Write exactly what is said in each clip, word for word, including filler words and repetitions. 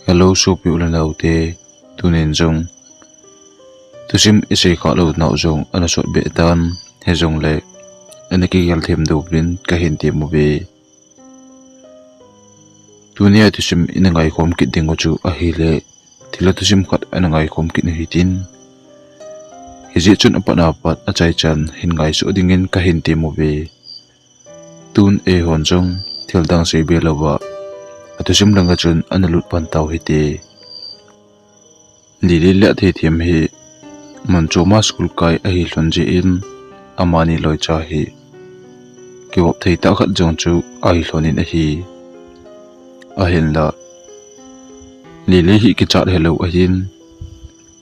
Hello, sopi u le nao te, tunin jong thusim isei kha lou nau jong ana sot be tan, hijongle ana kigel them diuvin kahin tem uve. Tunia thusim ina ngaikhom kit ding u chu ahile, thilha thusim khat ana ngaikhom kit u hitin, hijeh chun apatna pat achaichan hin ngaisuh dingin kahin tem uve. Tun eihon jong thildang sei be louva, athusim langa chun ana lut pan tau hite. Lily le Theithem hi mun choma school kai ahi lhon jeh in, amani loicha hi kivop thei tah khat jong chu ahi lhon in ahi. Ahinla, Lily hi kichat helou ahin,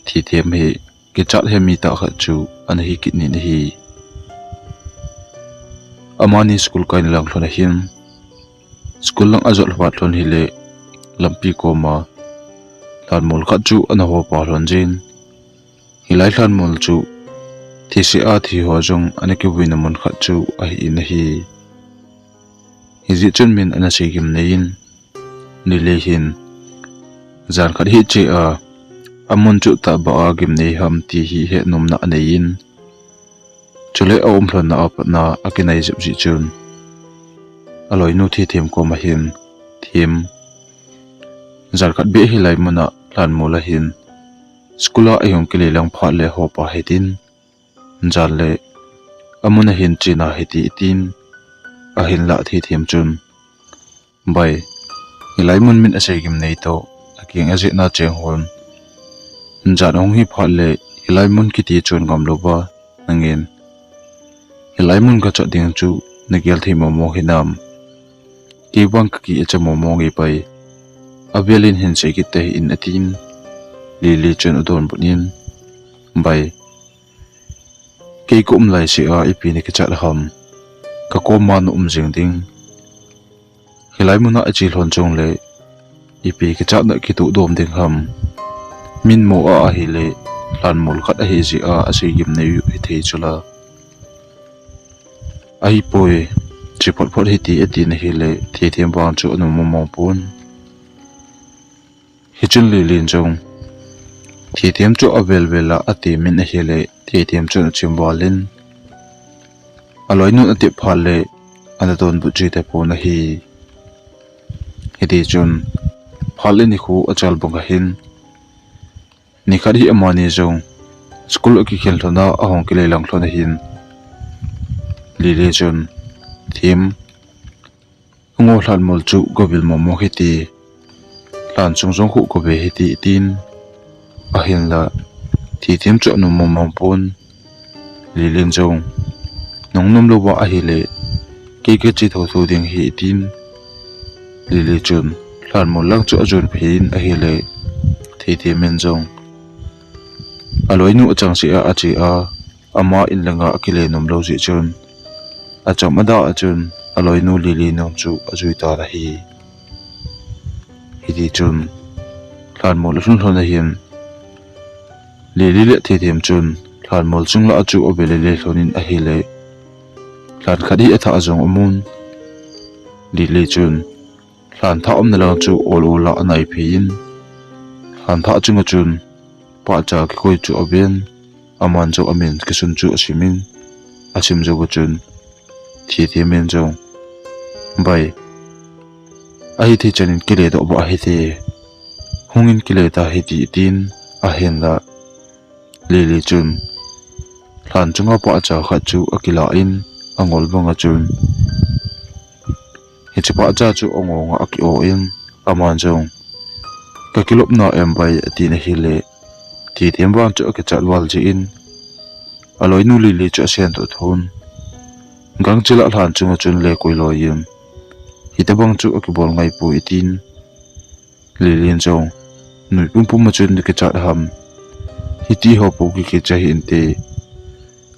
Theithem hi kichat he mi tah khat chu ana hi kit nin ahi. Amani school kaina lang lhon ahin, school lang ajot lhah lhon hile, lampi koma lhanmol khat chu ana hopa lhon jin, hilai lhanmol chu thise a thi ho jong ana kivuina mun khat chu ahin ahi. Hijeh chun min ana sei gimnei in, Lily hin jan khat hiche a, amun chu tahbeh a gimnei ham ti hi hetnomna anei in, chule aum lhonna apatna akinai jep jeh chun, aloinu Theithem koma hin, Them, jan khat beh hilai muna lhanmol a hin school a ihung kile lang phat le hopa hitin, jan le amun a hin chena hite, tin. Ahinla Theithem chun, Bai, hilai mun min asei gimnei toh, akeng ajehna cheng hon, jan ahung hi phat le hilai mun kiti chon ngam louva, nangin hilai mun kachat ding chu nagel thei momo hinam? Kei vang kakicha momo nge bai, avel in hin sei kit tahih in, atin. Lily chun adonbut in, Bai, kei kaum laisea ipi nakichat ham? Kakoma naum jing ding, hilai muna iche lhon jongle ipi kichatna kitoh dom ding ham? Min mo a ahile lhanmol khat ahi jeh a asei gimnei u hithei chula. Ahipoi, che phot phot hite, atin ahile Theithem vang chu anom mong mong pon. Hichun Lily in jong Theithem chu avel vel a atemin ahile, Theithem chun achim val in, aloinun atep phat le ana donbut che tapon ahi. Hitichun phat le nikho achal banga hin, nikhat hi amani jong school akikhen lhon a ahung kile lang lhon ahin, Lily chun, Them, Ngo lhanmol chu gavil momo hite, lhan chung jong khu gave hite, tin. Ahinla Theithem chu anom mong mong pon. Lily in jong, Nang nom louva ahile kei kache thotho ding ahi, tin. Lily chun lhanmol lang chu ajon phei in ahile, Theithem in jong aloinu achangseh a ache a, ama in langa akile nom lou jeh chun, acham adah a chun aloinu Lily nom chu ajui tan ahi. Hitichun lhanmol alhun lhon ahin, Lily le Theithem chun lhanmol chung lah a chu avel le lhon in ahile, lhan khat hi athah jong amun. Lily chun lhan thah umna lang chu ol ol a anai phei in, lhan thah chunga chun pahcha kikoi chu aven, aman jong amin kisun chu asimin, asim jouva chun Theithem in jong, Bai, ahithei chan in kile doh ba ahite, hung in kile ta hite, tin. Ahinla Lily chun lhan chunga pahcha khat chu akilah in, angol banga chun hiche pahcha chu angonga aki-o in, aman jong, Kakilop na em bai, atin ahile, Theithem vang chu akichat val jeh in, aloinu Lily chu asen toh thon, Gangchel a lhan chunga chun lekoi loi in, hitobang chu akibol ngai poi, atin. Lily in jong, Nui pumpum a chun nakichat ham? Hiti ho pou kikicha hih inte.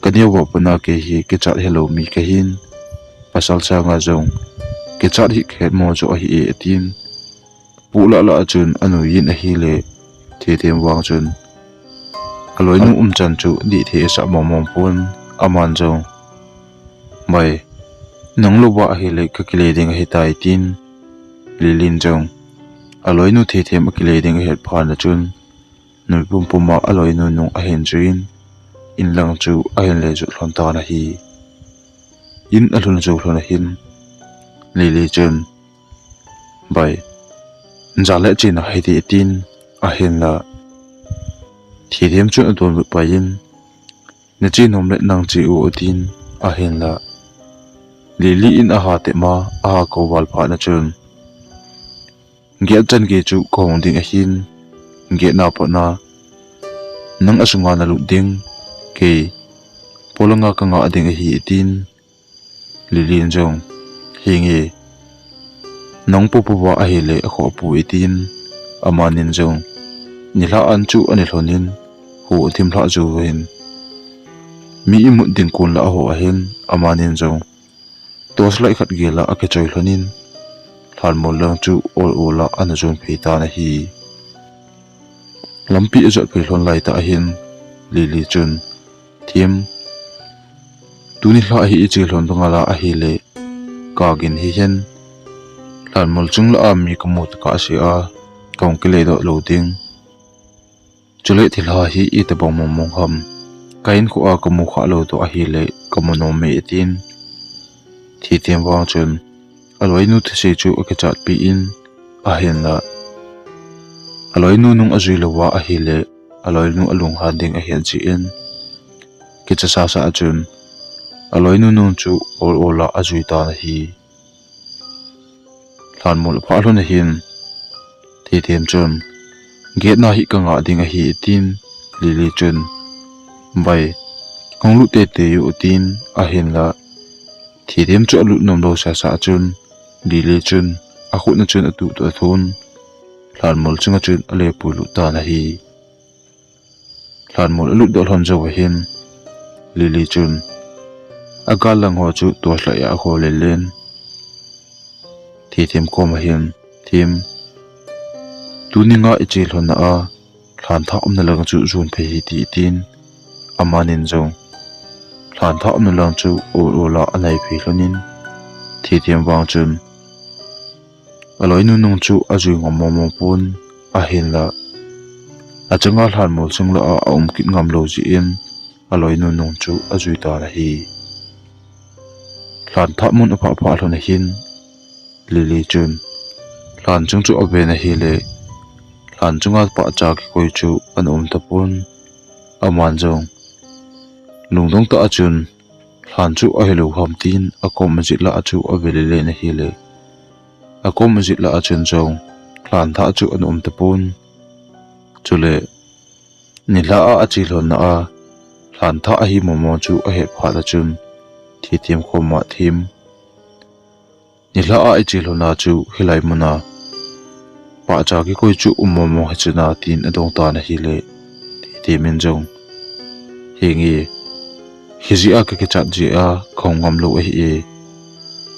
Kaneo va pana kei hi kichat helou mi kahin, pasal sanga jong kichat hi kahet mo joh ahi e, atin. Puh lah lah a chun anui in ahile, Theithem vang chun aloinu umchan chu dihthei asah mong mong pon, aman jong, Bai, nang louva ahile kakile ding ahitai, tin. Lily in jong, Aloinu Thithem akile ding ahet phat na chun, nui pumpum a aloinu nung ahin juiyin, in lang chu ahin le jot lhon tan ahi. In alhun jou lhon ahin, Lily chun, "Bai, jale chena hiti," atin, ahinla Thithem chun adonbut paiyin, "Nache nom le nang che u," atin, ahinla Lily in aha tep ma, aha kou val phat na chun, "Gate chan gei chu kahung ding ahin, gate na pat na nang asunga nalut ding, kei polanga kanga ding ahi," atin, Lily in jong, "Henge, nang popo va ahile akhoh pu," atin, amanin jong, nilhah an chu ani lhonin, hu athim lhah jou hin, mi imut ding kon la aho ahin, amanin jong, torchlight khat gel a akichoi lhonin, lhanmol lang chu ol ol a ana jon phei tan ahi. Lampi ajot phei lhon lai tah ahin, Lily chun, "Them, tuni lha hi iche lhon banga ahile, kagin hihen, lhanmol chung lah a mi kamu tokah sea, kahung kile doh lou ding. Chule thilha hi itobang mong mong ham, ka hinkho a kamu khah lou toh ahile, kamu nom e," atin. Thithem vang chun, aloinu thusei chu akichat pi in, ahinla aloinu nung ajui lou va ahile, aloinu alunghan ding ahet jeh in, kicha sasa a chun, aloinu nung chu ol ol a ajui tan ahi. Lhanmol aphah lhon ahin, Thithem chun, "Gate na hi kanga ding ahi," atin, Lily chun, "Bai, hung lut tete u," atin, ahinla Thithem chu alut nom lou sasa a chun, Lily chun akhut na chun atuh toh athun, lhanmol chunga chun ale puilut tan ahi. Lhanmol alut doh lhon jou ahin, Lily chun agal lang ho chu torchlight a akho lelen, Thithem kom ahin, "Them, tuni nga iche lhon na a, lhanthah umna lang chu jon phei hiti," atin, amanin jong lhanthah umna lang chu ol ol a anai phei lhonin, Thithem vang chun aloinu nung chu ajui ngam mong mong pon, ahinla achanga lhanmol chung lah a aum kit ngam lou jeh in, aloinu nung chu ajui tan ahi. Lhanthah mun aphah phah lhon ahin, Lily chun lhan chung chu aven ahile, lhan chunga pahcha kikoi chu ana um tapon, aman jong lungdong tah a chun, lhan chu ahilou ham tin akom ajit lah a chu ave lelen ahile, akom ajit lah a chun jong lhanthah chu ana um tapon. Chule nilhah a ache lhon na a lhanthah ahi mong mong chu ahet phat a chun, Thithem koma Them, "Nilhah a iche lhon na chu hilai muna pahcha kikoi chu um mong mong hichu na," tin adong tan ahile, Thithem in jong, "Henge, hijeh a kakichat jeh a kahung ngam lou ahi e,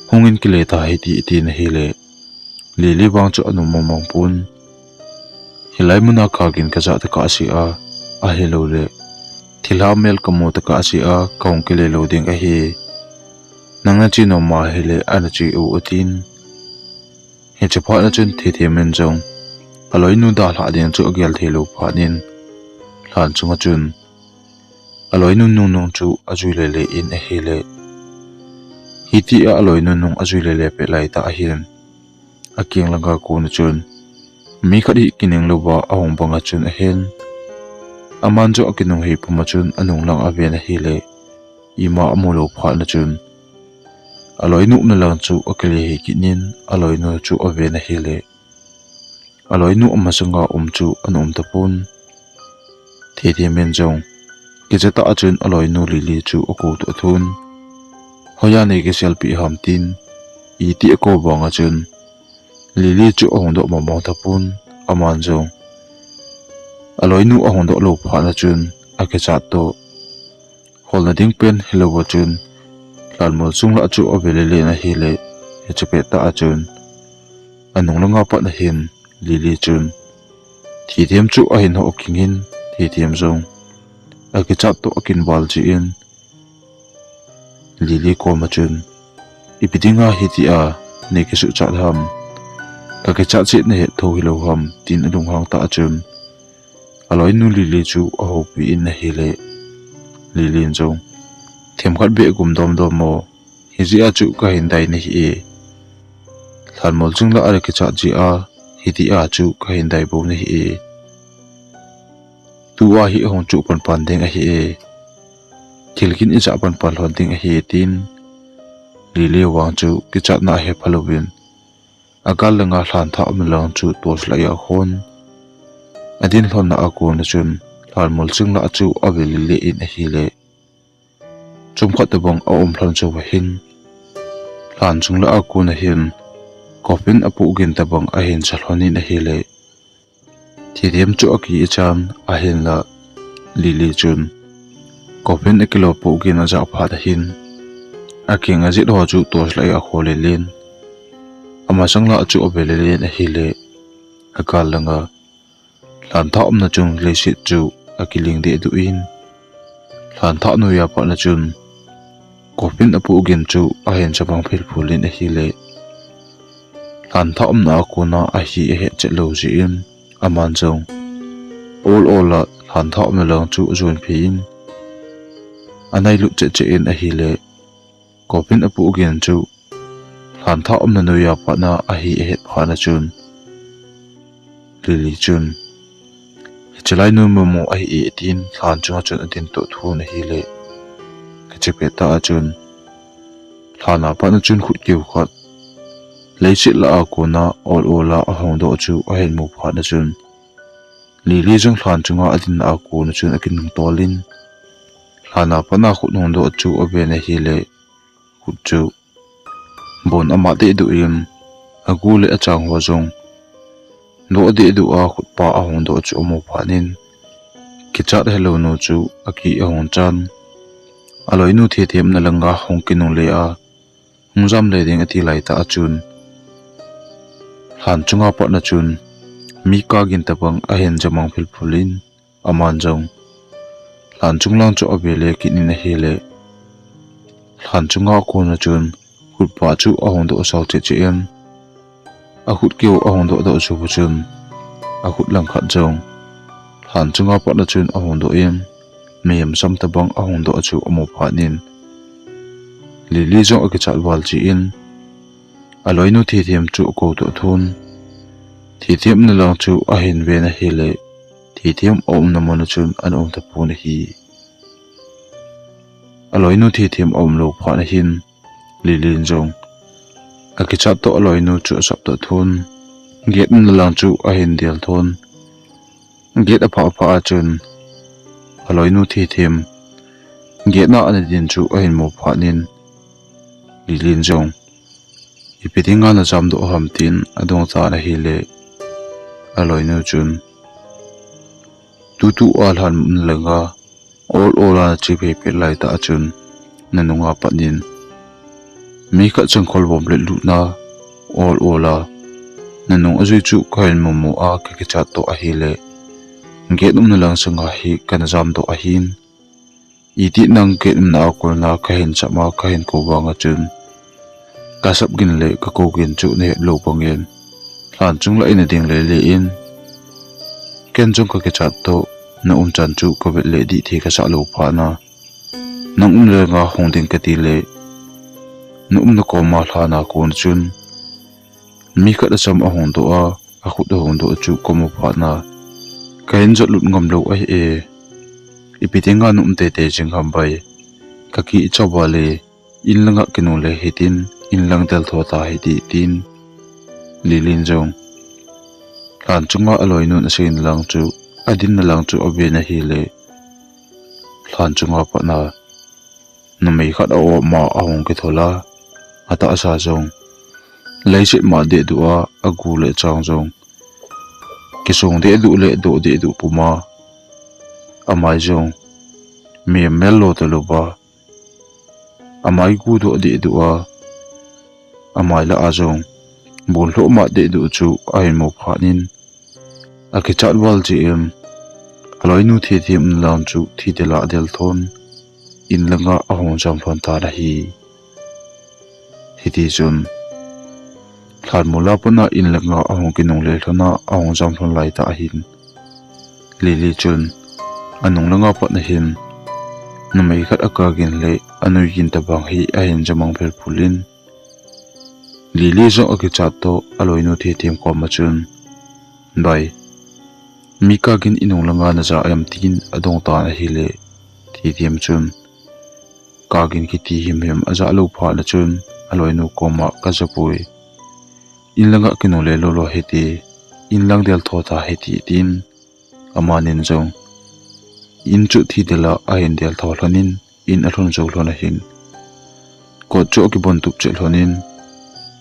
hungin kile ta hiti," atin ahile, Lily vang chu ana um mong mong pon, "Hilai muna kagin kajah tokah sea, ahilouleh thilha mel kamu tokah sea kahung kile lou ding ahi. Nang nache nom ahile ana che u," atin. Hiche phat na chun Thithem in jong aloinu dalhah ding chu agel thei lou phat in, lhan chunga chun aloinu nungnung chu ajui lele in ahile, hitia aloinu nung ajui lele pet lai tah ahin, akeng langa kon a chun mi khat hi kining louva ahung bang a chun ahin, aman jong akinung hei pum a chun anung lang aven ahile, ima amu lou phat na chun aloinu umna lang chu akile hei kit in, aloinu chu aven ahile, aloinu amasanga um chu ana um tapon. Thithem in jong kicha tah a chun aloinu Lily chu akou toh athun, "Hoiya nei kiselpeh ham?" tin iti akou vang a chun Lily chu ahung doh mong mong tapon, aman jong aloinu ahung doh lou phat na chun akichat toh, holna ding pen hilou a chun lhanmol chung lah chu ave lelen ahile, hiche pet tah a chun anung langa pat ahin Lily chun Thithem chu ahin hoh kingin, Thithem jong akichat toh akinval jin, Lily koma chun, "Ipi dinga hitia nei kisuhchat ham? Ka kichat chet nahet tho hilou ham, tin alunghang tah a chun aloinu Lily chu ahoupi in ahile, Lily in jong, themkhat beh gum domdom mo, hijeh a chu kahin dai nahi e. Lhanmol ching lah a kichat jeh a, hiti a chu kahin dai bou nahi e. Tua hi ahung chuh panpan ding ahi e. Thil kin ijah panpan lhon ding ahi e, tin Lily vang chu kichatna ahe phalouvin, agal langa lhan thah umna lang chu torch light a khon, adin lhonna a kona chun lhanmol ching lah chu avel lele in ahile, chomkhat tobang aum lhon chauva hin, lhan chunglah a kona hin coffin apoh gin tobang ahin sa lhon in ahile, thithem chu aki ichan ahinla, Lily chun coffin akilo poh gin ajah phat ahin, akeng ajet ho chu torch light a kho lelen, amasang lah chu avel lelen ahile, agal langa lhan thah umna chung leiset chu akiling dehduh in, lhan thah noiya patna chun coffin apoh gin chu ahin sa mang philphul in ahile, lhan thah umna a kona ahi ahet chet lou jeh in, aman jong ol ol a lhan thah umna lang chu ajon phei in, anailut chet chet in ahile, coffin apoh gin chu lhan thah umna noiya patna ahi ahet phat na chun, Lily chun, hiche lai nu momo ahi e, tin lhan chunga chun adin toh thon ahile, kiche pet tah a chun lhan a patna chun khut keu khat leiset lah a kona ol ol a ahung doh chu ahin mu phat na chun, Lily jong lhan chunga adinna a kona chun akinung tol in, lhan a patna khut hung doh chu aven ahile, khut chu bon amat dehduh in, agu le achang ho jong doh dehduh a khutpa ahung doh chu amu phat in, kichat helou nu chu aki ahung chan, aloinu Thithem umna langa hung kinungle a, hung jam le ding ati lai tah a chun, lhan chunga patna chun mi kap gin tobang ahin ja mang philphul in, aman jong lhan chung lang chu avel le kit in ahile, lhan chunga kona chun khutpa chu ahung doh sao cheh cheh in, akhut keu ahung doh doh chu chun, akhut langkhat jong lhan chunga patna chun ahung doh in, mihem sam tobang ahung doh chu amu phat in, Lily jong akichat val jeh in, aloinu Thithem chu akou toh thon, Thithem umna lang chu ahin ven ahile, Thithem aumna mun a chun ana um tapon ahi. Aloinu Thithem aum lou phat na hin, Lily in jong akichat toh aloinu chu asap toh thon, gate umna lang chu ahin del thon, gate aphah phah a chun aloinu Thithem gate na ana din chu ahin mu phat in, Lily in jong, ipi dinga najam doh ham, tin adong tan ahile, aloinu chun, tutua lhan umna langa ol ol a nache phei pet lai tah a chun, nanunga pat in, mi khat changkhol vom le lutna ol ol a nanung ajui chu kahin mumu a, kakichat toh ahile, gate umna lang sanga hi kana jam doh ahin, iti nang gate umna a kolna kahin cham a, kahin kou vang a chun, kasap gin le kakou gin chu nahet lou bangin, lhan chung lah a nading lele in, ken jong kakichat toh, naum chan chu kavet le dih thei kasah lou phat na, nang umna langa hung ding kati le, naumna koma lhan a kon chun mi khat acham ahung doh a, akhut ahung doh chu kamu phat na, kahin jot lut ngam lou ahi e. Ipi dinga naum teitei jing ham bai, kakichat val e, in langa kinungle hitin, in lang del tho tahite, tin Lily in jong lhan chunga aloinun aseina lang chu, adinna lang chu aven ahile, lhan chunga pat na, numei khat a-op ma ahung kithol a, atahsa jong leiset mat dehduh a, agu le achang jong kisong dehduh le doh dehduh puma, amai jong mihem mel lo talouva, amai gu doh dehduh a, amai lah a jong bon lhoh mat dehduh chu ahin mu phat in, akichat val jeh in, aloinu Thithem umna lang chu thidel a adel thon, in langa ahung jam lhon tan ahi. Hitichun, Lhanmol a pat a in langa ahung kinungle lhon a ahung jam lhon lai tah ahin, Lily chun anung langa pat ahin numei khat akagin le anui gin tabang hi ahin jamang phelphul in, Lily jong akichat toh aloinu Thethem koma chun, Bai, mi kagin inung langa naja em? tin adong tan ahile, Thethem chun, Kagin kiti himhim ajah lou phat a chun aloinu koma, Kajapoi. In langa kinungle lou lou hite, in lang del tho tahite, tin amanin jong in chu thidel a ahin del tho lhon in, in alhun jou lhon ahin, kot chu akibon tup cheh lhon in,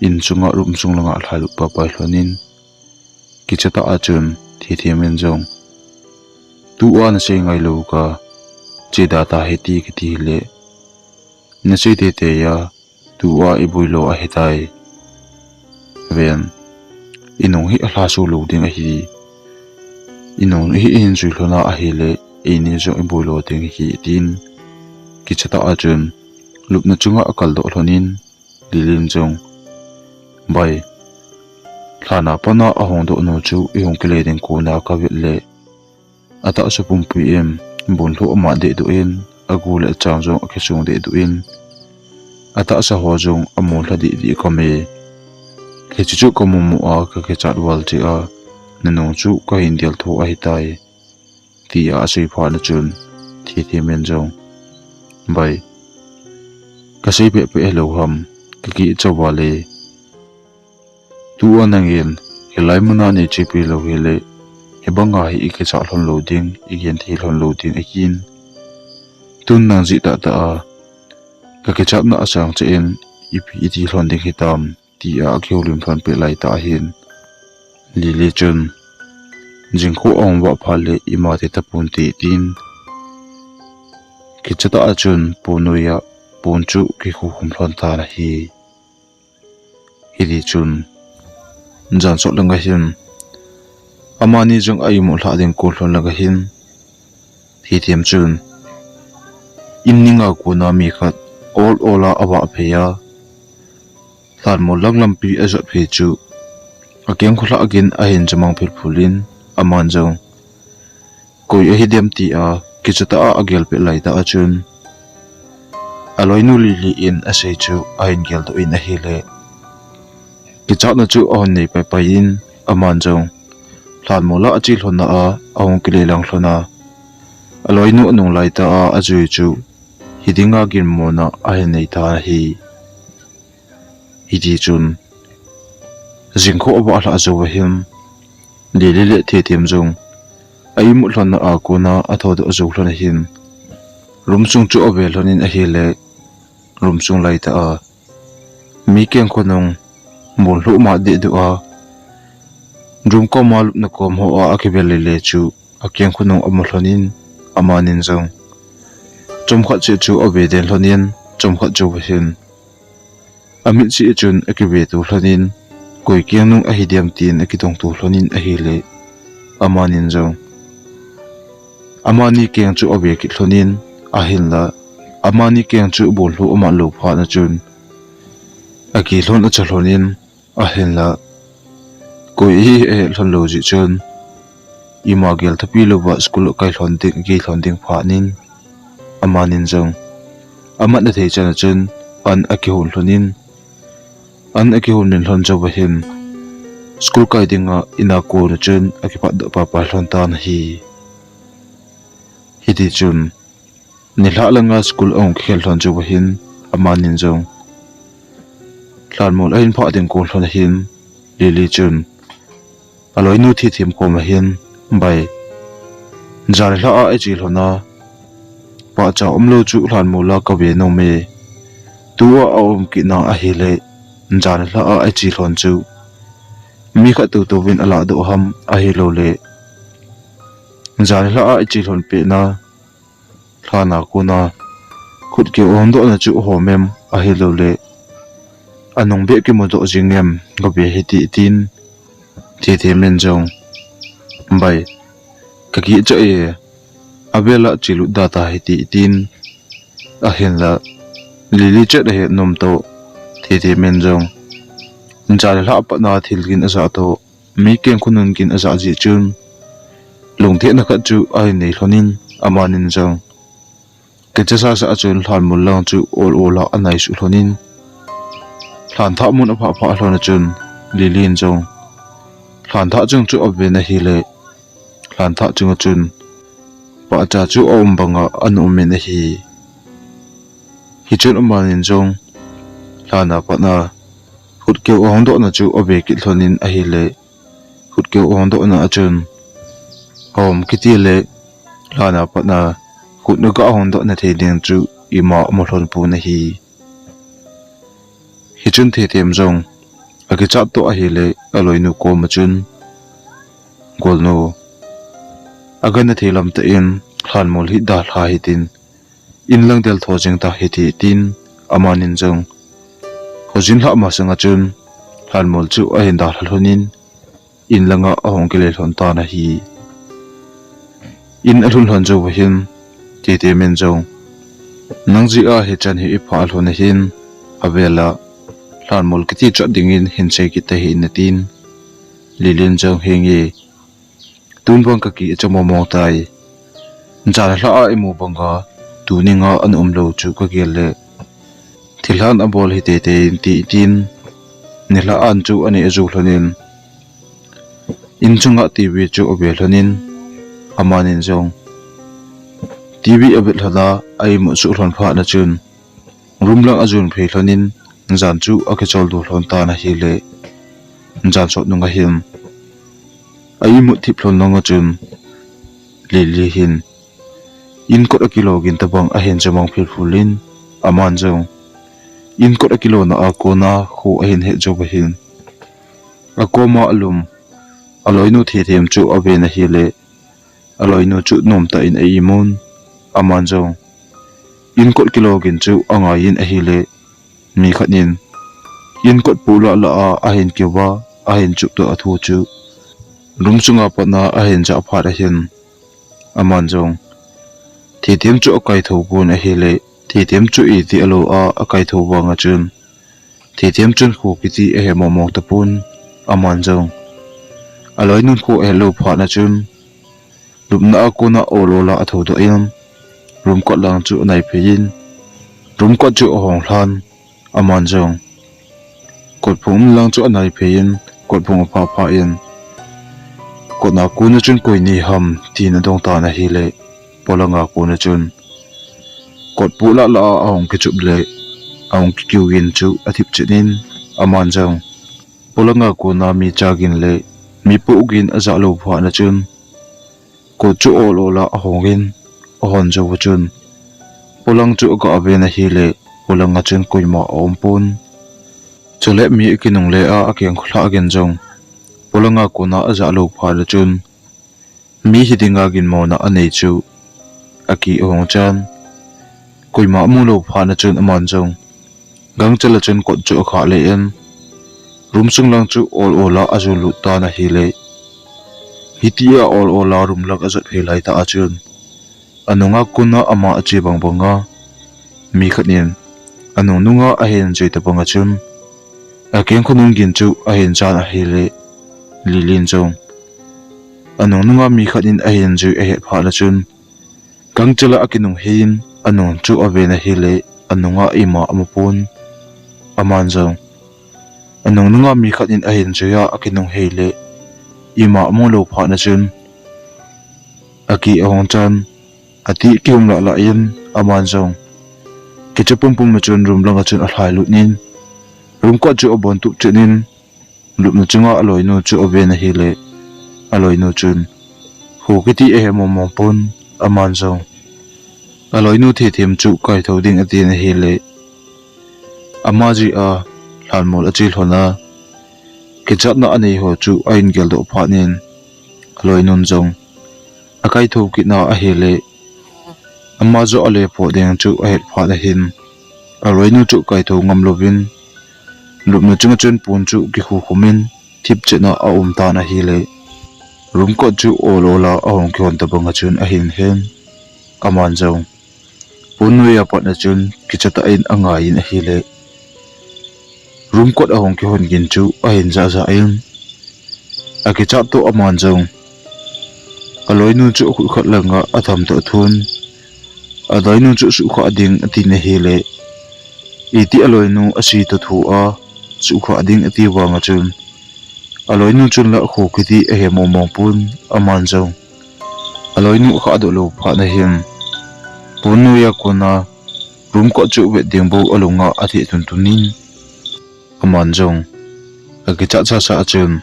in chunga room sung langa alhailut papai lhon in, kicha tah a chun Thethem in jong, Tua nasei ngailou ka, che da tahite, kiti le, Nasei teitei a, tua iboi lou ahitai. Ven, inung hi alhaso lou ding ahi. Inung hi ihin jui lhon a ahile, eini jong iboi lou ding ahi, tin kicha tah a chun lupna chunga akaldoh lhon in, Lily in jong, Bai, lhan a pat a ahung doh nu chu ihung kile ding kona kavet le, atahsa pumpi in bonlhoh amat dehduh in, agu le achang jong akisung dehduh in, atahsa ho jong amol lha dehdeh kame. Hiche chu kamu mu a kakichat val cheh a, nanung chu kahin del tho ahitai, tia asei phat a chun Thethem in jong, Bai, kasei pehpeh hilou ham, kakicha val e. Tua nangin hilai muna neichepi lou hile, hibanga hi ikichat lhon lou ding, igenthei lhon lou ding ahin, tun nang jeh tahtah a kakichatna asang cheh in ipi iti lhon ding hitam, tia akihoulim lhon peh lai tah ahin, Lily chun, Jingkho ahung vah phat le ima ti taponte, tin kicha tah a chun pon noi a pon chu kikhukhum lhon tan ahi. Hiti chun jan sot langa hin amani jong a imut lhah ding kon lhon langa hin, Thethem chun in ninga kona mi khat ol ol a avah phei a, lhanmol lang lampi ajot phei chu akeng khu lhah gin ahin jamang phelphul in, aman jong, Koi ahi dem, tia kicha tah a agel peh lai tah a chun, aloinu Lily in asei chu ahin geldoh in ahile, kichatna chu ahung nei paipai in, aman jong lhanmol a ache lhon a ahung kile lang lhon a, aloinu anung lai tah a ajui chu hidinga ginmona ahin nei tan ahi. Hiti chun jingkho avah lhah jou ahin, Lily le Thethem jong a imut lhon a kona athodoh jou lhon ahin, room sung chu ave lhon in ahile, room sung lai tah a mi keng khonung bonlhoh mat dehduh a, room koma lupna kom ho a akivel lele chu akeng khonung amu lhon in, amanin jong chomkhat seh chu ave den lhon in, chomkhat jou ahin, amit seh chun akive to lhon in, koi keng nung ahi dem tin akidong to lhon in ahile, amanin jong amani keng chu ave kit lhon in, ahinla amani keng chu bonlhoh amat lou phat a chun akilhon acha lhon in, ahinla koi ahi ahet lhon lou jeh chun, ima gel thapi louva school akai lhon ding, agei lhon ding phat in, amanin jong amat athei chan a chun an akihon lhon in, an akihon min lhon jou ahin, school kai dinga in a kon a chun akipatdoh papai lhon tan ahi. Hiti chun nilhah langa school ahung kikhel lhon jou ahin, amanin jong lhanmol ahin phah ding kon lhon ahin, Lily chun aloinu Thethem koma hin, Bai, jan nilhah a iche lhon a pahcha umlou chu lhanmol a kave nom e. Tua aum kit na ahile, jan nilhah a iche lhon chu mi khat toutouvin alahdoh ham, ahiloule jan nilhah a iche lhon pet na lhan a kona khutgeu ahung dohna chu ahom em, ahiloule anung beh kimudoh jing em, kave hite, tin Thethem in jong, Bai, kakicha e, avela chelut da tahite, tin ahinla Lily chet ahet nom toh Thethem in jong Jan le lha patna thil gin ajah toh, mi keng khonung gin ajah jeh chun, lungthimna khat chu ahin nei lhonin, amanin jong kicha sasa a chun lhanmol lang chu ol ol a anai suh lhonin, lhanthah mun aphah phah lhon a chun, Lilin jong lhanthah chung chu aven ahile, lhanthah chunga chun pahcha chu aum banga ana umin ahi. Hichun amanin jong lhana patna khutkeu ahongdohna chu ave kit lhonin ahile, khutkeu ahongdohna a chun, hom kiti le lhana patna khut naga ahongdohna thei ding chu ima amu lhon pon ahi. Hichun Thithem jong akichat toh ahile, aloinu koma chun, Golnu, agangthei lam tah in lhanmol hi dalha hitin, in lang del tho jing ta hite, tin amanin jong khojin lhah masanga chun lhanmol chu ahin dalha lhonin, in langa ahung kile lhon tan ahi. In alhun lhon jouva hin, Thithem in jong, Nang jeh a hichan hi iphah lhon ahin, avela lhanmol kiti chot dingin hin sei kit tahih in, atin, Lilin jong, Henge, tun vang kaki acha mong mong tai. Jan le lha a imu banga tuni nga ana umlou chu kagel le, thilhan abol hi teitei in, ti, tin, nilhah an chu aneh jou lhonin, in chunga TV chu ave lhonin, amanin jong TV avet lhona, a imut suh lhon phatna chun, room lang ajon phei lhonin, jan chu akicholdo lhon tan ahile, jan sot nunga hin a imut thip lhon langa chun, Lili hin in kot akilo gin tobang ahin jamang philphul in, aman jong in kot akilona a kona kho ahin het jouva hin, akoma alum aloinu Thithem chu aven ahile, aloinu chu nomtah in a imun, aman jong in kot kilo gin chu angaiyin ahile, mi khat in in kot poh lah lah a ahin keuva, ahin chupdoh a thu chu room sunga patna ahin jah phat ahin, aman jong Thithem chu akaitho pon ahile, Thithem chu iti alo a akaitho vanga chun, Thithem chun kho kiti ahe mong mong tapon, aman jong aloinun kho ahelou phatna chun, lupna a kona ol ol a athoudoh in, room kot lang chu anai phei in, room kot chu ahong lhan, aman jong kotphung um lang chu anai phei in, kotphung aphah phah in, kotna kona chun koi nei ham, tin adong tan ahile, polanga kona chun kot poh lah lah a ahung kichup le ahung kikiu gin chu athip chet in, aman jong polanga kona mi cha gin le mi poh gin ajah lou phatna chun, kot chu ol ol a ahong in, ahon jouva chun polang chu aga ven ahile, polanga chun koima aum pon. Chule mi akinungle a akeng kholhah gin jong polanga kona ajah lou phatna chun, mi hidinga ginmona anei chu aki ahung chan, koima amu lou phatna chun aman jong gangchela chun kot chu akhah le in, room sung lang chu ol ol a ajon lut tan ahile, hitia ol ol a room lang ajot phei laitah a chun, anunga kona ama ache bang banga mi khat in anung nunga ahin jui tobanga chun, akeng khonung gin chu ahin jan ahile, Lilin jong anung nunga mi khat in ahin jui ahet phatna chun, gangchela akinung hei in anung chu aven ahile, anunga ima amu pon, aman jong anung nunga mi khat in ahin jui a akinung hei le, ima amu lou phatna chun aki ahung chan, ati kihum lah lah in, aman jong kicha pumpum a chun room langa chun alhai lut in, room kot chu abon tup chet in, lupna chunga aloinu chu aven ahile, aloinu chun kho kiti ahe mong mong pon, aman jong aloinu Thithem chu kaitho ding atin ahile, ama jeh a lhanmol ache lhona kichatna anei ho chu ahin geldoh phat in, aloinun jong akaitho kitna ahile, ama joh ale phoh ding chu ahet phat ahin, aloinu chu kaitho ngam louvin, lupna chunga chun pon chu kikhukhum in, thip chet a aum tan ahile, room kot chu ol ol a ahung kihon tobanga chun ahin hen, aman jong pon noiya patna chun kichatah in angai in ahile, Room kot ahung kihon gin chu ahin jahjah in, akichat toh aman jong aloinu chu akhut khat langa atham toh athun, aloinu chu suhkhah ding atin ahile, iti aloinu ase toh thu a suhkhah ding ati vanga chun, aloinu chun la kho kiti ahe mong mong pon, aman jong aloinu akhah doh lou phat nahin, pon noiya kona room kot chu vet ding bou alunga atheh tuntun in, aman jong akichat sasa a chun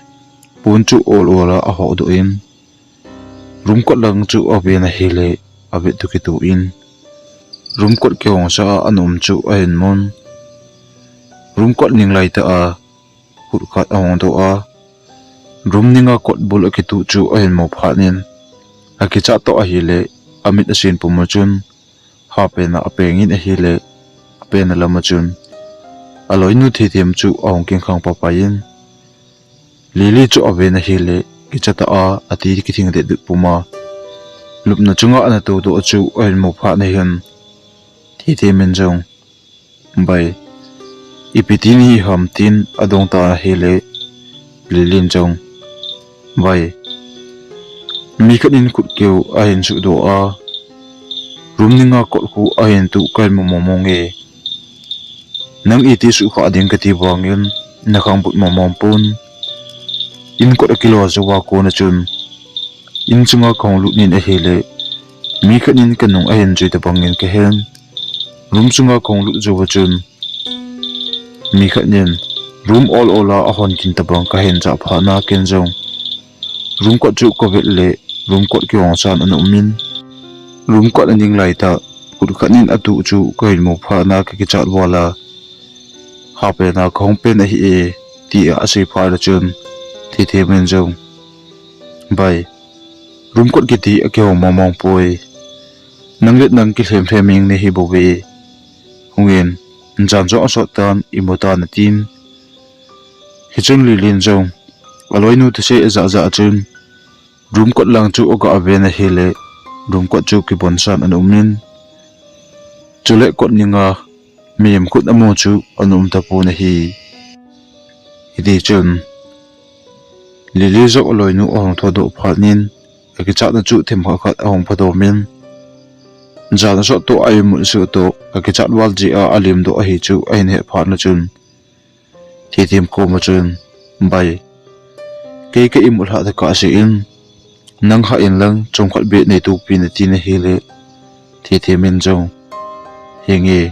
pon chu ol ol a ahoh doh in, room kot lang chu aven ahile, avet toh kitoh in, room kot kihong sa a ana um chu ahin mun. Room kot ning laitah a khut khat ahung doh a, room ninga kot bul akituh chu ahin mu phat in, akichat toh ahile, amit asin pum a chun, hapena apeng in ahile, apena lama chun aloinu Thithem chu ahung kingkhang paipai in, Lily chu aven ahile, kichat a ati kithing det det puma, lupna chunga ana tou doh chu ahin mu phat nahin, Thithem in jong, Bai, ipi ti nahi ham, tin adong tan ahile, Lily in jong, Bai, mi khat in khut keu ahin suhdoh a, room ninga kot khu ahin tuh kahin mu mong mong e. Nang iti suhkhah ding kati vangin nakhang but mong mong pon. In kot akilo jouva kona chun, in chunga kahung lut in ahile, mi khat in kanung ahin jui tabang in kahen. Room chunga kahung lut jouva chun, mi khat in room ol ol a ahon gin tabang kahin jah phat na ken jong room kot chu kavet le, room kot kihong san ana um in, room kot aning laitah khut khat in atuh chu kahin mu phat na kakichat val a, hapena kahung pen ahi e, tia asei phat a chun, Thithem in jong, Bai, room kot kiti akihong mong mong poi. Nang le nang kilhem lhem ing nahi bouve. Hungin, jan jong asot tan, imu tan, atin. Hichun Lily in jong aloinu thusei ajah jah a chun, room kot lang chu aga ven ahile, room kot chu kibon san ana um in, chule kot ninga mihem khut amu chu ana um tapon ahi. Hitichun, Lily jong aloinu ahung thodoh phat in, akichatna chu themkhat khat ahung phadom in, jan asot toh a imut suh toh akichat val jeh a alimdoh ahi chu ahin het phat na chun, Thithem koma chun, Bai, kei ka imut lhah tokah seh in, nang hah in lang chomkhat beh neitopi in, atin ahile, Thithem in jong, Henge,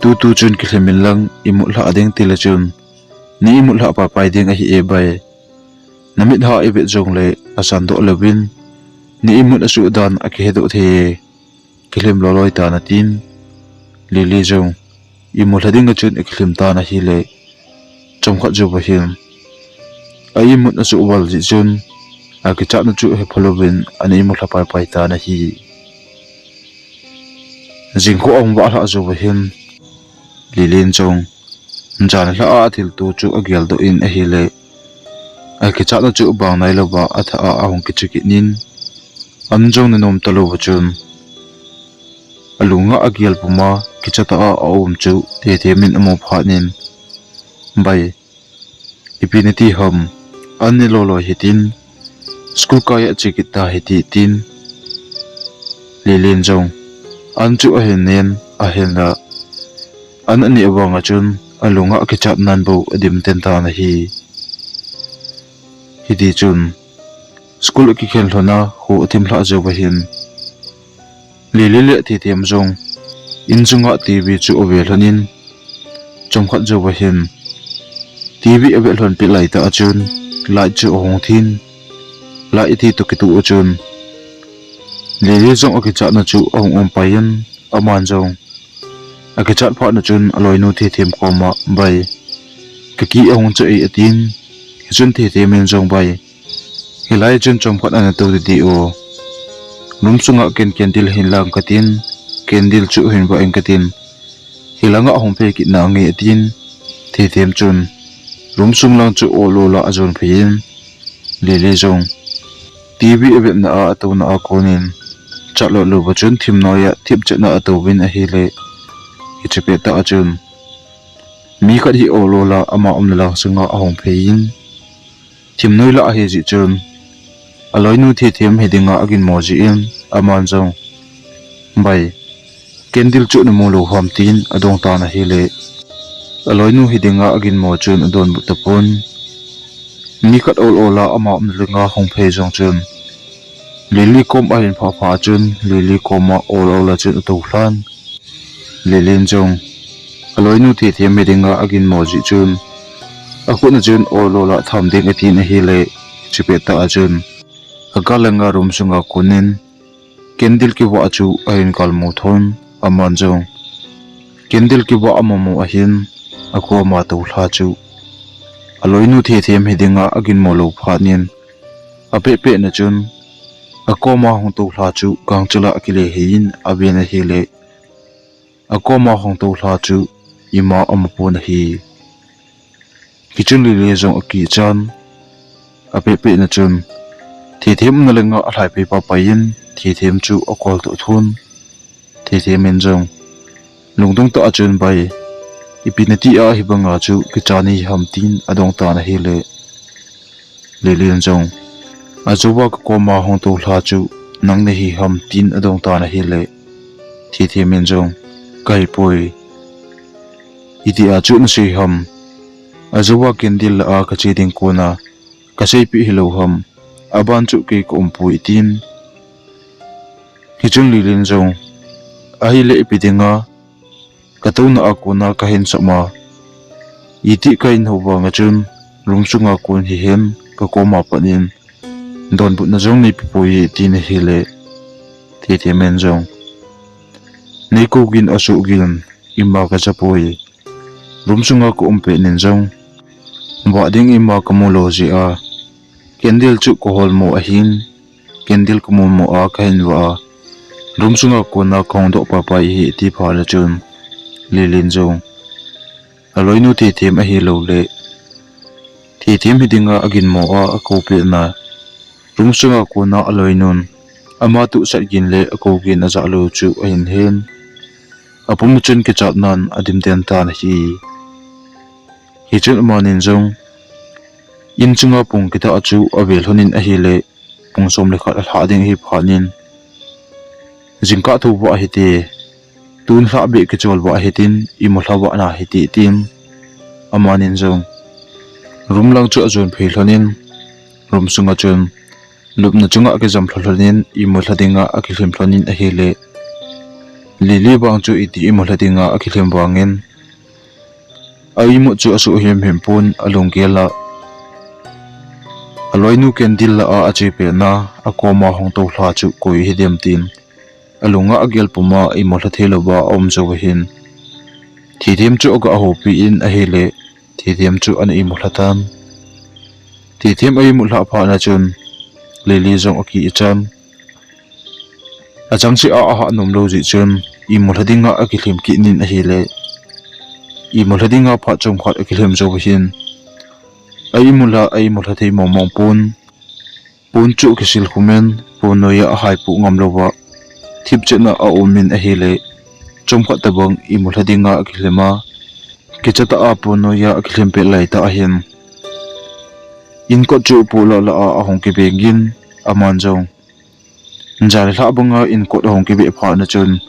tutu chun kilhem in lang imut lhah ding tile chun, na imut lhah paipai ding ahi e bai. Namit ha ivet jongle asandoh louvin, na imut asuh dan akihedoh thei e. Kilhem loloi tan, atin. Lily jong, imut lha ding a chun akilhem tan ahile, chomkhat jouva hin a imut asuh val jeh chun akichatna chu hepha louvin ana imut lha paipai tan ahi. Jingkah ahung vah lhah jouva hin Lily in jong jan lhah a athilto chu ageldoh in ahile, akichatna chu bang nailouva athah a ahung kiche kit in, an jong nanom talouva chun alunga agel puma kichat a aum chu Thithem in amu phat in, Bai, ipi nati ham, an ne loloi hitin, school kai a che kit ta hite, tin. Lily in jong, an chu ahin nen, ahinla, an aneh vanga chun alunga akichatnan bou adim ten tan ahi. Hitichun, school akikhen lhona kho athim lhah jouva hin, Lily le Thithem jong in chunga TV chu ave lhon in, chomkhat jouva hin TV avet lhon peh laitah a chun light chu ahung thin, light athi toh kitoh a chun Lily jong akichatna chu ahung um pai in, aman jong akichat phat na chun aloinu Thithem koma, Bai, kakih ahung cha e, atin. Hichun Thithem in jong, Bai, hilai chun chomkhat ana tou didi o. Room sunga ken candle hin lang katin, candle chu hin vah in katin, hilanga hung phe kit nange, atin. Thithem chun room sung lang chu ol ol a ajon phei in, Lily jong TV avetna a atouna a konin, chatlou louva chun thim noiya thipchetna atouvin ahile, hiche pettah a chun Mi khat hi ol ol a ama umna lang sunga ahung phei in, thimnoi lah ahi jeh chun, aloinu Thethem hi dinga aginmo jeh in, aman jong, "Bai, candle chu namu lou ham?" tin adong tan ahile, aloinu hi dinga aginmo chun adonbut tapon. Mi khat ol ol a ama umna langa hung phei jong chun, Lily kom ahin phah pha chun, Lily koma ol ol a chun atou lhan. Lily in jong, aloinu Thethem hi dinga aginmo jeh chun, akhut a chun ol ol a tham ding atin ahile, chupet tah a chun, agal langa room sunga konin, candle kivah chu ahin galmu thon, aman jong, candle kivah amumu ahin, akoma toulha chu, aloinu Thethem hi dinga aginmo lou phat in, apehpeh na chun, akoma hung toulha chu gangchal a akile hei in aven ahile, akoma hung toulha chu ima amupon ahi. Hichun Lily jong akichan, apehpeh na chun, Thethem umna langa alhai pei papai in, Thethem chu akol toh thon. Thethem in jong, lungdong tah a chun, "Bai, ipi nati a hibanga chu kicha nahi ham?" tin adong tan ahile, Lily in jong, "Ajouva kakoma hung toulha chu nang nahi ham?" tin adong tan ahile, Thethem in jong, "Kahipoi. Itia chu nasei ham? Ajouva candle lah a kache ding kona kaseipeh hilou ham? Aban chu kei kaumpoi," tin. Hichun Lily in jong, "Ahile ipi dinga katouna a kona kahin sap ma? Iti kahin hou vanga chun, room sunga kon hihen kakoma pat in, donbutna jong neipepoi," tin ahile, Thethem in jong, "Neikou gin asoh gin, ima kajapoi. Room sunga kaum pet in jong, vah ding ima kamu lou jeh a, candle chu kaholmo ahin, candle kamumu a kahin vah a, room sunga kona kahung doh papai ahi," ati phat na chun, Lily in jong, aloinu Thethem ahilouleh, Thethem hi dinga aginmo a akou pet na, room sunga kona aloinun, ama tohsat gin le akou gin ajah lou chu ahin hen. Apum chun kichatnan adim den tan ahi. Hichun amanin jong, in chunga pung kidah chu ave lhonin ahile, pung som le khat alhah ding ahi phat in, "Jingkah thou vah hite, tun lhah beh kichol vah hitin, imu lha vah nahite," tin, amanin jong, room lang chu ajon phei lhonin, room sunga chun, lupna chunga akijam lha lhonin, imu lha dinga akilhem lhonin ahile, Lily vang chu iti imu lha dinga akilhem vangin, a imut chu asoh himhim pon, alunggel a, aloinu candle lah a ache pet na, akoma hung toulha chu koi hidem tin, alunga agel puma imu lha thei louva aum jou ahin. Thethem chu aga houpi in ahile, Thethem chu ana imu lha tan. Thethem a imu lha phat na chun, Lily jong akichan. Achangseh a ahah nom lou jeh chun, imu lha dinga akilhem kit in ahile, imu lha dinga phat chomkhat akilhem jou ahin. A imu lha, a imu lha thei mong mong pon, pon chu akisil khum in, pon noiya ahaipoh ngam louva, thipchet na aum in ahile, chomkhat tobang imu lha dinga akilhem a, kicha tah a pon noiya akilhem pet lai tah ahin, inkot chu poh lah lah a ahung kibeng in, aman jong, jan le lhah banga inkot ahung kibeh phat na chun,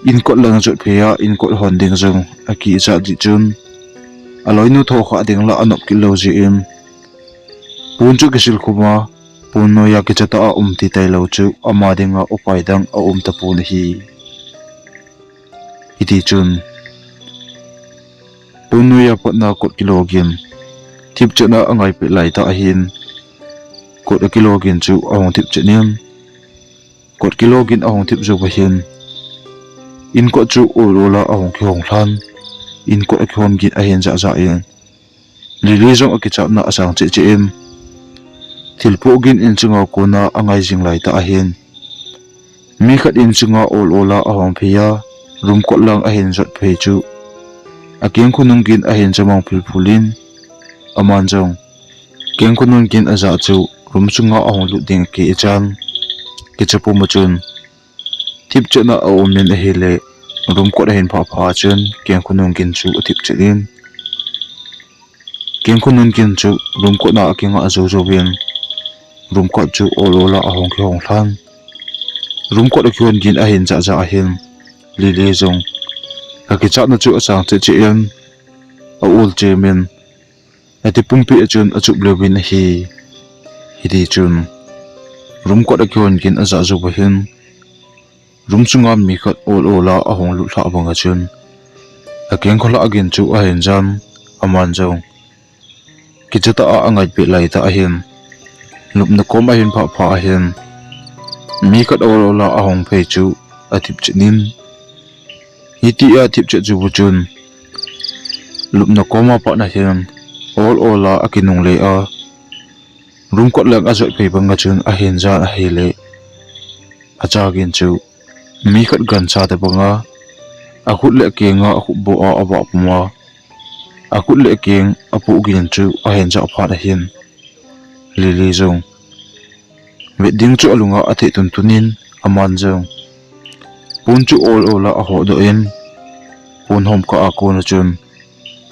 inkot lang jot phei a inkot hon ding jong akichat jeh chun, aloinu thokha ding lah anop kit lou jeh in, pon chu akisil khum a, pon noiya kicha tah a um ti tailou chu ama dinga upai dang aum tapon ahi. Hiti chun, pon noiya patna kot kilogin, thipchet na angai pet lai tah ahin, kot akilogin chu ahung thipchet in, kot kilogin ahung thip jou ahin, inkot chu ol ol a ahung kihong lhan, inkot akihon gin ahin jah jah in, Lily jong akichatna asang cheh cheh in, thil poh gin in chunga kona angai jing lai tah ahin, mi khat in chunga ol ol a ahung phei a, room kot lang ahin jot phei chu, akengkhonung gin ahin chamang phul phul in, aman jong, kengkhonung gin ajah chu, room sunga ahung lut ding akichan, kicha puma chun, thipchet na aum in ahile, Rumkot ahin phah pha chun kengkhonung gin chu athip chet in, kengkhonung gin chu rumkot na akinga jou jouvin, rumkot chu ol ol a ahung kihong lhan. Rumkot akihon gin ahin jah jah ahin, Lily jong akichatna chu asang chet chet in, a-ol chem in, ati pumpi a chun achup leuvin ahi. Hiti chun rumkot akihon gin ajah jou ahin, room sunga mi khat ol ol a ahung lut lhah banga chun, akengkho lhah gin chu ahin jan, aman jong kicha tah a angai peh lai tah ahin, lupna kom ahin phah pha ahin, mi khat ol ol a ahung phei chu athip chet in, hiti a athip chet jou u chun, lupna kom a pat na hin ol ol a akinungle a, rumkot lang ajot phei banga chun ahin jan ahile, acha gin chu mi khat gancha tobanga, akhut le akenga akhupboh a avah puma, akhut le akeng apoh gin chu ahin jah phat ahin, Lily jong vet ding chu alunga athei tuntun in, aman jong pon chu ol ol a ahodoh in, pon hom kah a kona chun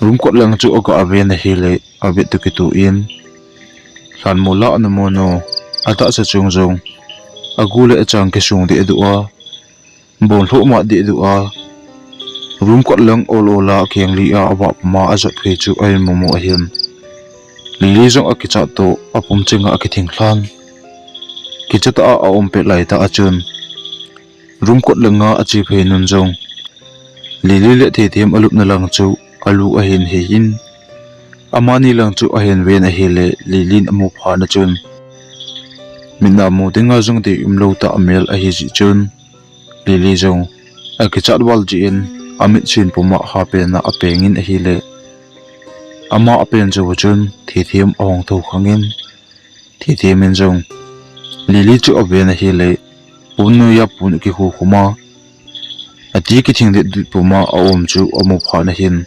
rumkot lang chu aga ven ahile, avet toh kitoh in, lhanmol a ana mol u, atahsa chung jong agu le achang kisung dehduh a, bon lhoh mat dehduh a, rumkot lang ol ol a akeng li a avah puma ajot phei chu ahin mumu ahin, Lily jong akichat toh apum chenga akithing lhan. Kicha tah a aum pet lai tah a chun, rumkot langa ache phei nun jong, Lily le Theithem alupna lang chu alu ahin hei in, amani lang chu ahin ven ahile, Lily in amu phat na chun, mit a mu dinga jong deium lou tah mel ahi jeh chun, Lily jong akichat val jeh in, amit sin puma hapen a apeng in ahile, ama apen jou u chun Theithem ahung thou khang in, Theithem in jong Lily chu aven ahile, pon noiya pon akikhu khum a, ati kithing det det puma aum chu amu phat na hin,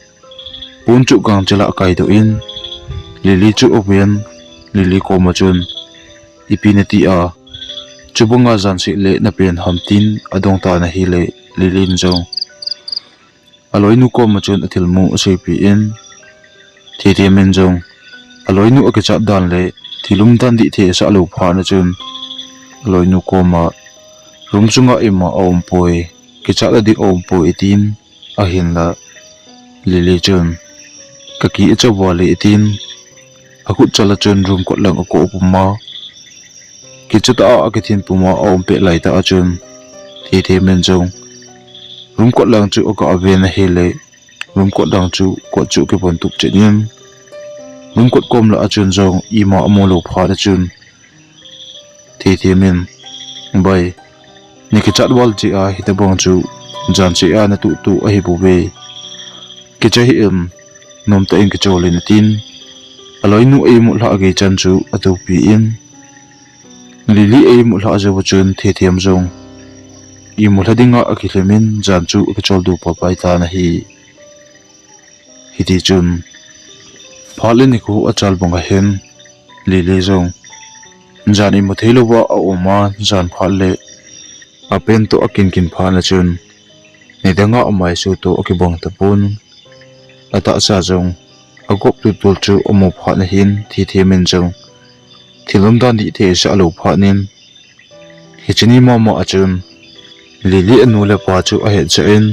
pon chu gangchel a akaidoh in, Lily chu aven, Lily koma chun, ipi nati a, chubanga jan seh le napen ham, tin adong tan ahile, Lily in jong aloinu koma chun athilmu aseipeh in, Theithem in jong aloinu akichat dan le thil umdan dih thei asah lou phat na chun, aloinu koma, room sunga ima aumpoi, kichat a ding aumpoi, atin, ahinla Lily chun, kaki acha vale, atin, akhut chal a chun room kot lang akoh puma, kicha tah a akithin puma aum pet lai tah a chun, Theithem in jong room kot lang chu aga ven ahile, room kot lang chu kot chu akibon tup chet in, room kot kom lah a chun jong ima amu lou phat a chun, Theithem in, bai, nakichat val jeh a hitobang chu jan seh a natuh tuh ahibouve. Kicha hih in, nomtah in kichol in, atin, aloinu a-imut lhah gei chan chu atopi in, Lily a-imut lhah jou a chun Theithem jong imut lha dinga akilhem in jan chu akichol du papai tan ahi. Hiti chun phat le nikho achal bang ahin, Lily jong jan imu thei louva aum a, jan phat le apen toh akin kin phat na chun, nidanga amaisu toh akibang tapon, atahsa jong agop tultul chu amu phat na hin, Theithem in jong thil umdan dih thei asah lou phat in, hiche ni mama a chun Lily anu le apa chu ahetjah in,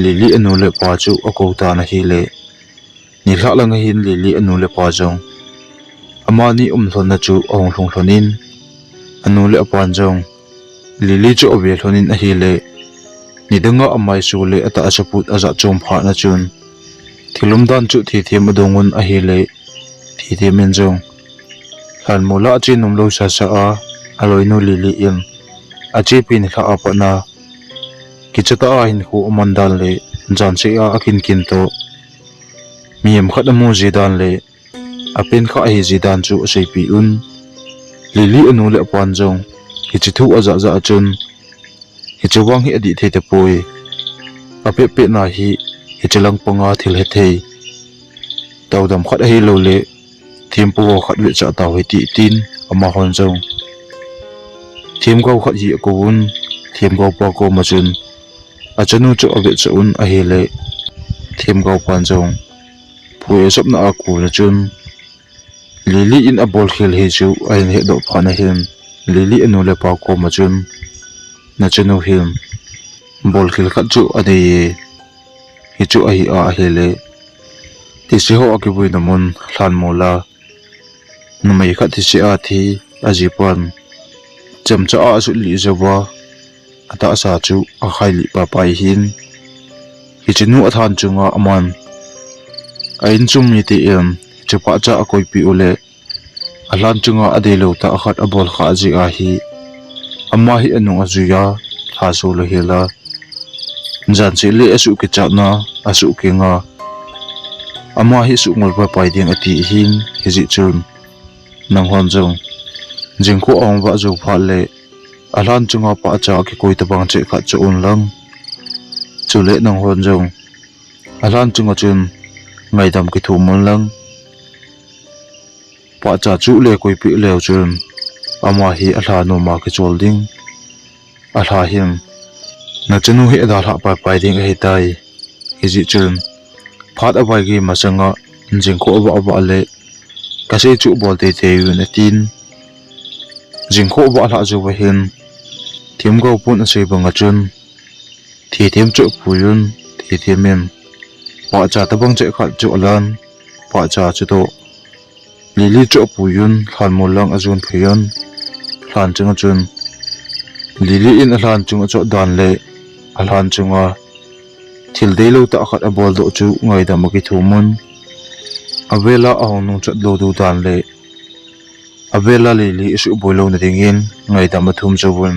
Lily anu le apa chu akou tan ahile, nilhah lang ahin Lily anu le apa jong amani um lhonna chu ahung lhung lhon in, anu le apan jong Lily chu ave lhon in ahile, nidanga amaisu le atahsa put ajah chom phat na chun, thil umdan chu Theithem adong un ahile, Theithem in jong lhanmol a ache nom lou sasa a, aloinu Lily in achepi nilhah a pat na, kicha tah a hinkho aman dan le jan seh a akin kin toh, mihem khat amu ji dan le apen kha ahi ji dan chu aseipeh un. Lily anu le apan jong hiche thu ajah jah a chun, hiche vang hi adih thei tapoi, apeh peh na hi hiche lang panga thil hethei, taodam khat ahiloule thempu ho khat vetsah tau hite, tin amahon jong themgao khat hi akou un, themgao pa koma chun, Achanu chu avet cha un ahile, themgao pan jong phu e sopna a kuna chun Lily in abol khel hi chu ahin hedoh phat ahin, Lily anu le pa koma chun, nachanu hin bol khel khat chu anei e, hichu ahi a ahile, thise ho akivuina mun lhanmol a numei khat thise a thi, ajipan chemcha a asut lih jouva, atahsa chu akhai lih paipai hin, hichenu alhan chunga aman a insung mite in hiche pahcha akoipeh u le, alhan chunga adeilou tah khat abol khah jeh ahi, ama hi anung ajui a, lha so lou hel a, jan cheh le asuh kichatna, asuh kinga, ama hi suhngol paipai ding ati hin, hijeh chun nanghon jong jingkho ahung vah jou phat le, alhan chunga pahcha akikoi tobang cheh khat chu un lang. Chule nanghon jong alhan chunga chun ngaidam kithum un lang. Pahcha chu le koipeh leu chun ama hi alha noma kichol ding. Alha hin, nachanu hi adalhah paipai ding ahitai. Hijeh chun phat avaigei masanga jingkho avah vah le, kasei chu bol teitei un atin. Jingkho avah lhah jouva hin, themgao pun asei banga chun, thithem chu apui un, thithem in pahcha tobang cheh khat chu alan, pahcha chutoh Lily chu apui un, lhanmol lang ajon phei un. Lhan chunga chun Lily in alhan chung achot dan le alhan chunga thil deilou tah khat aboldoh chu ngaidam akithum un. Avela ahung nungchat lou du dan le avela Lily asuhboi louna dingin ngaidam athum jouvun,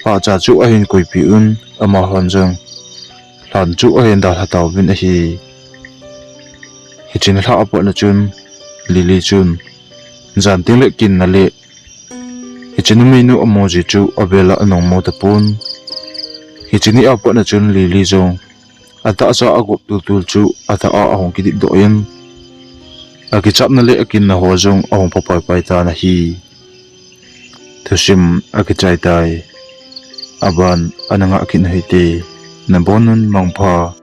pahcha chu ahin koipeh un, amahon jong lhan chu ahin dalha tauvin ahi. Hiche alhah apatna chun Lily chun jan tengle kinna le hiche numeinu amu ji chu avela anung mu tapon. Hiche ni apatna chun Lily jong atahsa agop tultul chu atah a ahung kidipdoh in, akichapna le akinna ho jong ahung pha paipai tan ahi. Thusim akichai tai. Aban ana ngah kit uhite. Nabonun mangpha.